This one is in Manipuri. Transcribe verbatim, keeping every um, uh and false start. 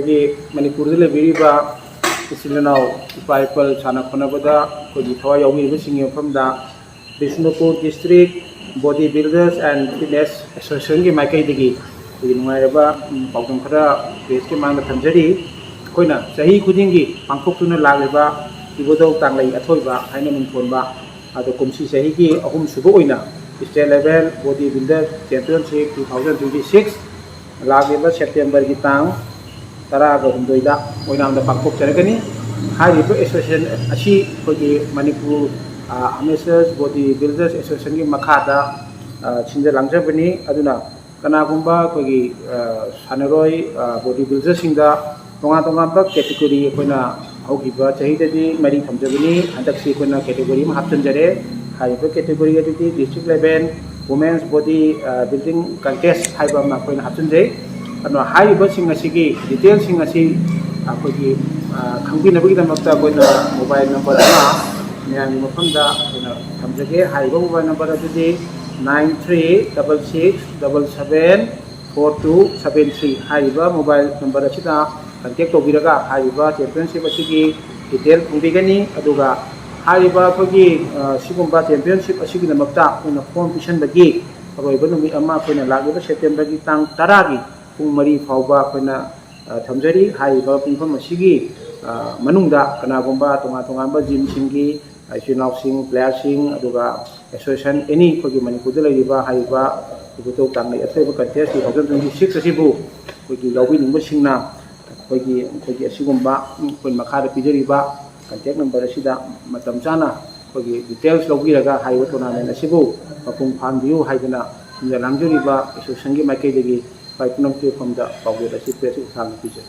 ꯑꯩꯈꯣꯏꯒꯤ ꯃꯅꯤꯄꯨꯔꯗ ꯂꯩꯕꯤꯔꯤꯕ ꯏꯆꯤꯜ ꯏꯅꯥꯎ, ꯏꯄꯥ ꯏꯄꯜ, ꯁꯥꯟꯅ ꯈꯣꯠꯅꯕꯗ ꯑꯩꯈꯣꯏꯒꯤ ꯊꯋꯥꯏ ꯌꯥꯎꯕꯤꯔꯤꯕꯁꯤꯡꯒꯤ ꯃꯐꯝꯗ Bishnupur District Body Builders and Fitness Associationꯒꯤ ꯃꯥꯏꯀꯩꯗꯒꯤ ꯑꯩꯈꯣꯏꯒꯤ ꯅꯨꯡꯉꯥꯏꯔꯕ, ꯎꯝ, ꯄꯥꯎꯗꯝ ꯈꯔ pressꯀꯤ ꯃꯥꯡꯗ ꯊꯝꯖꯔꯤ꯫ ꯑꯩꯈꯣꯏꯅ ꯆꯍꯤ ꯈꯨꯗꯤꯡꯒꯤ ꯄꯥꯡꯊꯣꯛꯇꯨꯅ ꯂꯥꯛꯂꯤꯕ ꯏꯕꯨꯙꯧ ꯇꯥꯡꯂꯩ ꯑꯊꯣꯏꯕ ꯍꯥꯏꯅ ꯃꯤꯡꯊꯣꯟꯕ, ꯑꯗꯣ ꯀꯨꯝꯁꯤ ꯆꯍꯤꯒꯤ ꯑꯍꯨꯝꯁꯨꯕ ꯑꯣꯏꯅ State Level Body Builder Championship two thousand twenty six ꯂꯥꯛꯂꯤꯕ Septemberꯒꯤ ꯇꯥꯡ ꯇꯔꯥꯒ ꯍꯨꯝꯗꯣꯏꯗ ꯑꯣꯏꯅꯥꯝꯗ ꯄꯥꯡꯊꯣꯛꯆꯔꯒꯅꯤ꯫ ꯍꯥꯏꯔꯤꯕ association ꯑꯁꯤ ꯑꯩꯈꯣꯏꯒꯤ ꯃꯅꯤꯄꯨꯔ, ꯑ, Amateurs Body Builders Associationꯒꯤ ꯃꯈꯥꯗ, ꯑ, ꯁꯤꯟꯖ ꯂꯥꯡꯖꯕꯅꯤ꯫ ꯑꯗꯨꯅ ꯀꯅꯥꯒꯨꯝꯕ ꯑꯩꯈꯣꯏꯒꯤ, ꯑ, ꯁꯥꯟꯅꯔꯣꯏ, ꯑ, body builderꯁꯤꯡꯗ ꯇꯣꯉꯥꯟ ꯇꯣꯉꯥꯟꯕ category ꯑꯩꯈꯣꯏꯅ ꯍꯧꯈꯤꯕ ꯆꯍꯤꯗꯗꯤ ꯃꯔꯤ ꯊꯝꯖꯕꯅꯤ꯫ ꯍꯟꯗꯛꯁꯤ ꯑꯩꯈꯣꯏꯅ category ꯑꯃ ꯍꯥꯞꯆꯤꯟꯖꯔꯦ꯫ ꯍꯥꯏꯔꯤꯕ category ꯑꯗꯨꯗꯤ District Level Women's Body, ꯑ, Building Contest ꯍꯥꯏꯕ ꯑꯃ ꯑꯩꯈꯣꯏꯅ ꯍꯥꯞꯆꯤꯟꯖꯩ꯫ ꯑꯗꯨꯅ ꯍꯥꯏꯔꯤꯕꯁꯤꯡ ꯑꯁꯤꯒꯤ detailꯁꯤꯡ ꯑꯁꯤ ꯑꯩꯈꯣꯏꯒꯤ, ꯑ, ꯈꯪꯕꯤꯅꯕꯒꯤꯗꯃꯛꯇ ꯑꯩꯈꯣꯏꯅ mobile number ꯑꯃ ꯃꯌꯥꯝꯒꯤ ꯃꯐꯝꯗ ꯑꯩꯈꯣꯏꯅ ꯊꯝꯖꯒꯦ꯫ ꯍꯥꯏꯔꯤꯕ mobile number ꯑꯗꯨꯗꯤ nine three double six double seven four two seven three ꯍꯥꯏꯔꯤꯕ mobile number ꯑꯁꯤꯗ contact ꯇꯧꯕꯤꯔꯒ ꯍꯥꯏꯔꯤꯕ championship ꯑꯁꯤꯒꯤ detail ꯐꯪꯕꯤꯒꯅꯤ꯫ ꯑꯗꯨꯒ ꯍꯥꯏꯔꯤꯕ ꯑꯩꯈꯣꯏꯒꯤ, ꯑ, ꯁꯤꯒꯨꯝꯕ championship ꯑꯁꯤꯒꯤꯗꯃꯛꯇ ꯑꯩꯈꯣꯏꯅ form ꯄꯤꯁꯟꯕꯒꯤ ꯑꯔꯣꯏꯕ ꯅꯨꯃꯤꯠ ꯑꯃ ꯑꯩꯈꯣꯏꯅ ꯂꯥꯛꯂꯤꯕ Septemberꯒꯤ ꯇꯥꯡ ꯇꯔꯥꯒꯤ ꯄꯨꯡ ꯃꯔꯤ ꯐꯥꯎꯕ ꯑꯩꯈꯣꯏꯅ, ꯑ, ꯊꯝꯖꯔꯤ꯫ ꯍꯥꯏꯔꯤꯕ ꯄꯨꯡꯐꯝ ꯑꯁꯤꯒꯤ, ꯑ, ꯃꯅꯨꯡꯗ ꯀꯅꯥꯒꯨꯝꯕ ꯇꯣꯉꯥꯟ ꯇꯣꯉꯥꯟꯕ gymꯁꯤꯡꯒꯤ ꯏꯆꯤꯜ ꯏꯅꯥꯎꯁꯤꯡ, playerꯁꯤꯡ, ꯑꯗꯨꯒ association any ꯑꯩꯈꯣꯏꯒꯤ ꯃꯅꯤꯄꯨꯔꯗ ꯂꯩꯔꯤꯕ ꯍꯥꯏꯔꯤꯕ ꯏꯕꯨꯙꯧ ꯇꯥꯡꯂꯩ ꯑꯊꯣꯏꯕ contest two thousand twenty six ꯑꯁꯤꯕꯨ ꯑꯩꯈꯣꯏꯒꯤ ꯂꯧꯕꯤꯅꯤꯡꯕꯁꯤꯡꯅ ꯑꯩꯈꯣꯏꯒꯤ, ꯑꯩꯈꯣꯏꯒꯤ ꯑꯁꯤꯒꯨꯝꯕ, ꯎꯝ, ꯑꯩꯈꯣꯏ ꯃꯈꯥꯗ ꯄꯤꯖꯔꯤꯕ contact number ꯑꯁꯤꯗ ꯃꯇꯝ ꯆꯥꯅ ꯑꯩꯈꯣꯏꯒꯤ details ꯂꯧꯕꯤꯔꯒ ꯍꯥꯏꯔꯤꯕ tournament ꯑꯁꯤꯕꯨ ꯃꯄꯨꯡ ꯐꯥꯍꯟꯕꯤꯌꯨ ꯍꯥꯏꯗꯨꯅ ꯁꯤꯟꯖ ꯂꯥꯡꯖꯔꯤꯕ associationꯒꯤ ꯃꯥꯏꯀꯩꯗꯒꯤ ꯏꯄꯥ ꯏꯄꯨ ꯅꯝꯊꯣꯏꯐꯝꯗ ꯄꯥꯎꯖꯦꯜ ꯑꯁꯤ pressꯀꯤ ꯈꯨꯠꯊꯥꯡꯗ ꯄꯤꯖꯔꯤ꯫